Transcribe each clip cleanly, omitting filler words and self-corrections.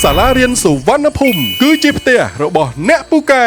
សាលារៀនសុវណ្ណភូមិគឺជាផ្ទះរបស់អ្នកពូកែ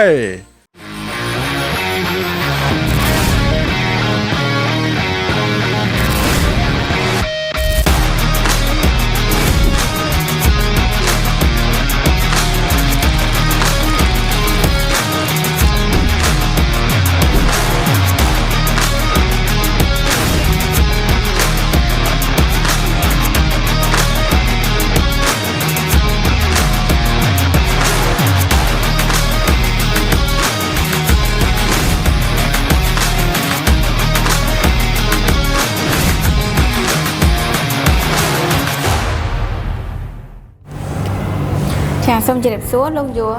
ចាសូមជម្រាបសួរលោកយុ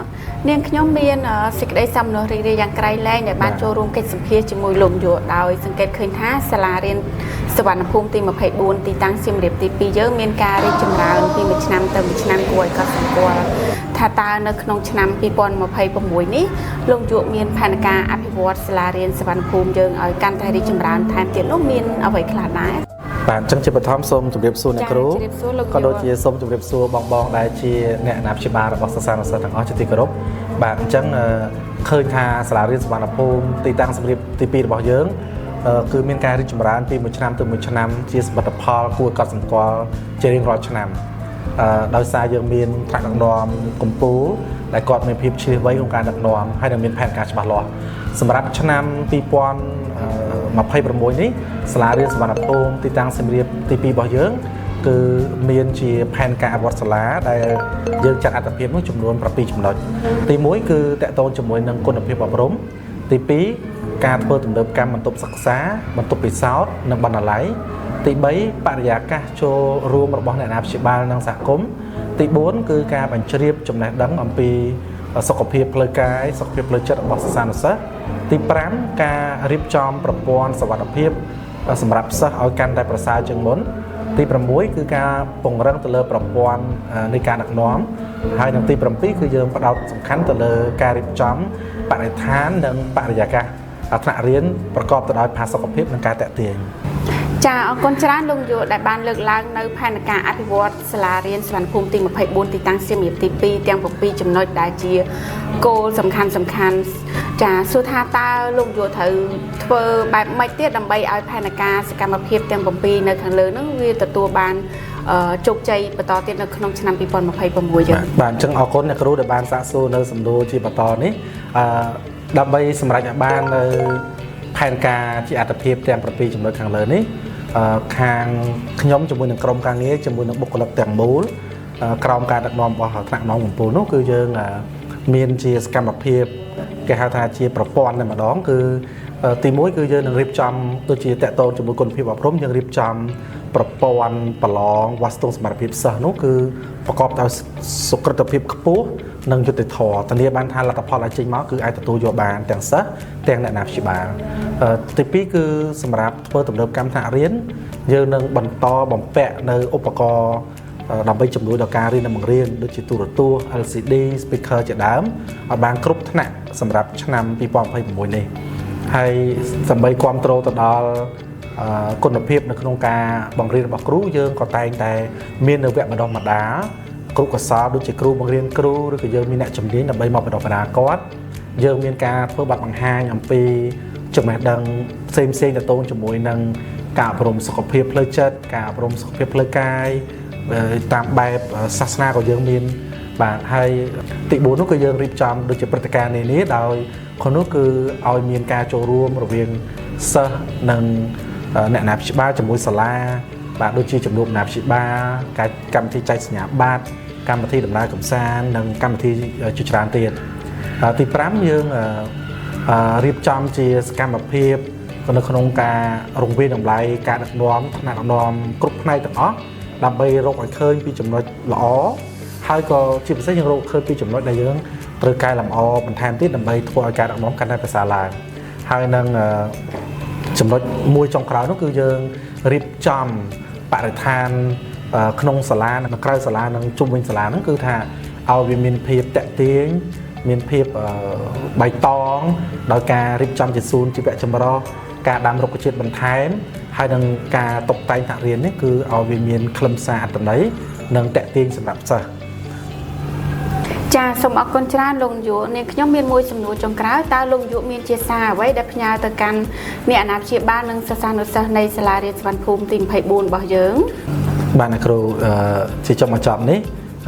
នាងខ្ញុំមានសេចក្តីសោមនស្សរីករាយយ៉ាងក្រៃលែងដែលបានចូលរួមកិច្ចសម្ភាសន៍ជាមួយលោកយុដោយសង្កេតឃើញថាសាលារៀនសុវណ្ណភូមិទី24ទីតាំងសៀមរាបទី2យើងមានការរីកចម្រើនពីមួយឆ្នាំទៅមួយឆ្នាំគួរឲ្យកត់សម្គាល់ថាតើនៅក្នុងឆ្នាំ2026នេះលោកយុមានផែនការអភិវឌ្ឍសាលារៀនសុវណ្ណភូមិយើងឲ្យកាន់តែរីកចម្រើនថែមទៀតនោះមានអ្វីខ្លះដែរ បាទអញ្ចឹងជាបឋមសូមជម្រាបសួរអ្នកគ្រូ ចាជម្រាបសួរលោក ក៏ដូចជាសូមជម្រាបសួរបងបងដែលជាអ្នកអាណាព្យាបាលរបស់សិស្សានុសិស្សទាំងអស់ជាទីគោរពបាទអញ្ចឹងឃើញថាសាលារៀនសុវណ្ណភូមិទីតាំងសម្រាប់ទី2របស់យើងគឺមានការរីកចម្រើនពីមួយឆ្នាំទៅមួយឆ្នាំជាសមិទ្ធផលគួរឲ្យកត់សម្គាល់ជារៀងរាល់ឆ្នាំដោយសារយើងមានថ្នាក់ដឹកនាំកម្ពុជាដែលគាត់មានភាពឈ្លាសវៃក្នុងការដឹកនាំហើយនឹងមានផែនការច្បាស់លាស់សម្រាប់ឆ្នាំ2026នេះសាលារៀនសុវណ្ណភូមិទីតាំងសៀមរាបទី2របស់យើងគឺមានជាផែនការអភិវឌ្ឍសាលាដែលយើងចាត់អត្ថភាពនោះចំនួន7ចំណុចទី1គឺតកតងជាមួយនឹងគុណភាពអប់រំទី2ការធ្វើទំនើបកម្មបន្ទប់សិក្សាបន្ទប់ពិសោធន៍និងបណ្ណាល័យទី3បរិយាកាសចូលរួមរបស់អ្នកអាណាព្យាបាលនិងសហគមន៍ទី4គឺការបញ្ជ្រាបចំណេះដឹងអំពីសុខភាពផ្លូវកាយសុខភាពផ្លូវចិត្តរបស់សិស្សានុសិស្សទី5ការរៀបចំប្រព័ន្ធសុវត្ថិភាពសម្រាប់សិស្សឲ្យកាន់តែប្រសើរជាងមុនទី6គឺការពង្រឹងទៅលើប្រព័ន្ធនៃការដឹកនាំហើយនិងទី7គឺយើងផ្ដោតសំខាន់ទៅលើការរៀបចំបរិស្ថាននិងបរិយាកាសថ្នាក់រៀនប្រកបទៅដោយផាសុកភាពនិងការតាក់ទាញ ចាអរគុណច្រើនលោកយុដែលបានលើកឡើងនៅផែនការអភិវឌ្ឍសាលារៀនសុវណ្ណភូមិទី24ទីតាំងសៀមរាបទី2ទាំង7ចំណុចដែលជាគោលសំខាន់សំខាន់ចាសួរថាតើលោកយុត្រូវធ្វើបែបម៉េចទៀតដើម្បីឲ្យផែនការសកម្មភាពទាំង7នៅខាងលើហ្នឹងវាទទួលបានជោគជ័យបន្តទៀតនៅក្នុងឆ្នាំ2026យើង បាទអញ្ចឹងអរគុណអ្នកគ្រូដែលបានសាកសួរនៅសំណួរជាបន្តនេះដើម្បីសម្រេចឲ្យបាននៅផែនការជាអត្ថភាពទាំង7ចំណុចខាងលើនេះខាងខ្ញុំជាមួយនឹងក្រុមការងារជាមួយនឹងបុគ្គលិកទាំងមូលក្រោមការដឹកនាំរបស់ថ្នាក់ដឹកនាំកំពូលនោះគឺយើងមានជាសកម្មភាពគេហៅថាជាប្រព័ន្ធតែម្ដងគឺទី1គឺយើងនឹងរៀបចំដូចជាតកតងជាមួយគុណភាពអប់រំយើងរៀបចំប្រព័ន្ធប្រឡងវាស់ស្ទង់សមត្ថភាពសិស្សនោះគឺប្រកបដោយសុក្រឹតភាពខ្ពស់និងយុត្តិធម៌ធានាបានថាលទ្ធផលដែលចេញមកគឺអាចទទួលយកបានទាំងសិស្សទាំងអ្នកណាព្យាបាលទី2គឺសម្រាប់ធ្វើទំនើបកម្មថ្នាក់រៀនយើងនឹងបន្តបំពាក់នៅឧបករណ៍ដើម្បីជំនួយដល់ការរៀននិងបង្រៀនដូចជាទូរទស្សន៍ LCD speaker ជាដើមឲ្យបានគ្រប់ថ្នាក់សម្រាប់ឆ្នាំ2026នេះហើយដើម្បីគ្រប់គ្រងទៅដល់គុណភាពនៅក្នុងការបង្រៀនរបស់គ្រូយើងក៏តែងតែមាននៅវគ្គបណ្ដុះបណ្ដាលគ្រូកសលដូចជាគ្រូបង្រៀនគ្រូឬក៏យើងមានអ្នកជំនាញដើម្បីមកបណ្ដុះបណ្ដាលគាត់យើងមានការធ្វើបទបង្ហាញអំពីចំណេះដឹងផ្សេងផ្សេងទាក់ទងជាមួយនឹងការអប់រំសុខភាពផ្លូវចិត្តការអប់រំសុខភាពផ្លូវកាយតាមបែបសាសនាក៏យើងមានបាទហើយទី4នោះគឺយើងរៀបចំដូចជាព្រឹត្តិការណ៍នានាដោយក្នុងនោះគឺឲ្យមានការចូលរួមរវាងសិស្សនិងអ្នកណាព្យាបាលជាមួយសាលាបាទដូចជាជំនួបណាព្យាបាលការកម្មវិធីចែកសញ្ញាបត្រកម្មវិធីដំណើរកម្សាន្តនិងកម្មវិធីជាច្រើនទៀតទី5យើងរៀបចំជាសកម្មភាពនៅក្នុងការរង្វាយតម្លៃការដឹកនាំថ្នាក់ដឹកនាំគ្រប់ផ្នែកទាំងអស់ដើម្បីរកឲ្យឃើញពីចំណុចល្អហើយក៏ជាពិសេសយើងរកឃើញពីចំណុចដែលយើងត្រូវកែលម្អបន្ថែមទៀតដើម្បីធ្វើឲ្យការដឹកនាំកាន់តែប្រសើរឡើងហើយនឹងចំណុចមួយចុងក្រោយនោះគឺយើងរៀបចំបរិស្ថានក្នុងសាលានិងក្រៅសាលានិងជុំវិញសាលាហ្នឹងគឺថាឲ្យវាមានភាពតាក់ទាញមានភាពបៃតងដោយការរៀបចំជាសួនជីវៈចម្រុះការដាំរុក្ខជាតិបន្ថែមហើយនឹងការតុបតែងថ្នាក់រៀននេះគឺឲ្យវាមានខ្លឹមសារអត្ថន័យនិងតាក់ទាញសម្រាប់សិស្ស ចាសូមអរគុណច្រើនលោកនាយកនាងខ្ញុំមានមួយសំណួរចុងក្រោយតើលោកនាយកមានជាសារអ្វីដែលផ្ញើទៅកាន់អ្នកអាណាព្យាបាលនិងសិស្សានុសិស្សនៃសាលារៀនសុវណ្ណភូមិទី24របស់យើង បាទអ្នកគ្រូអឺជាចុងបញ្ចប់នេះ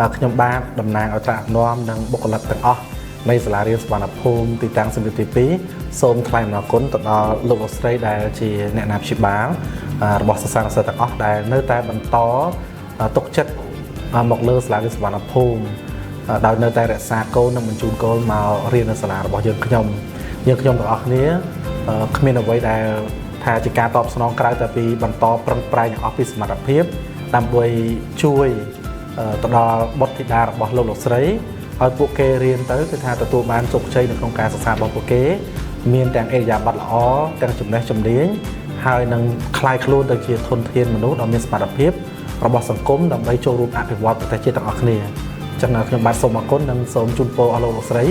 អឺខ្ញុំបាទតំណាងឲ្យថ្នាក់ដឹកនាំនិងបុគ្គលិកទាំងអស់នៃសាលារៀនសុវណ្ណភូមិទីតាំងសម្រាប់ទី2សូមថ្លែងអំណរគុណទៅដល់លោកលោកស្រីដែលជាអ្នកអាណាព្យាបាលអឺរបស់សិស្សានុសិស្សទាំងអស់ដែលនៅតែបន្តអឺទុកចិត្តអឺមកលើសាលារៀនសុវណ្ណភូមិអឺដោយនៅតែរក្សាកូននិងបញ្ជូនកូនមករៀននៅសាលារបស់យើងខ្ញុំយើងខ្ញុំទាំងអស់គ្នាអឺគ្មានអ្វីដែលថាជាការតបស្នងក្រៅតែពីបន្តប្រឹងប្រែងឲ្យអស់ពីសមត្ថភាព ដើម្បីជួយអឺទៅដល់បុត្រធីតារបស់លោកលោកស្រីឲ្យពួកគេរៀនទៅគឺថាទទួលបានជោគជ័យនៅក្នុងការសិក្សារបស់ពួកគេ មានទាំងឥរិយាបថល្អទាំងចំណេះជំនាញហើយនឹងក្លាយខ្លួនទៅជាធនធានមនុស្សដ៏មានសមត្ថភាពរបស់សង្គមដើម្បីចូលរួមអភិវឌ្ឍប្រទេសជាតិទាំងអស់គ្នាអញ្ចឹងខ្ញុំបាទសូមអរគុណនិងសូមជូនពរអស់លោកលោកស្រី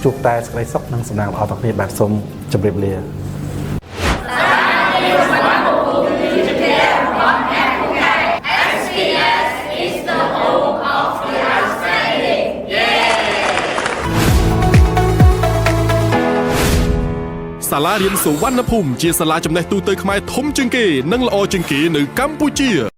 ជួបតែសេចក្តីសុខនិងសំណាងល្អទាំងគ្នាបាទសូមជម្រាបលា សាលារៀនសុវណ្ណភូមិជាសាលាចំណេះទូទៅខ្មែរធំជាងគេនិងល្អជាងគេនៅកម្ពុជា។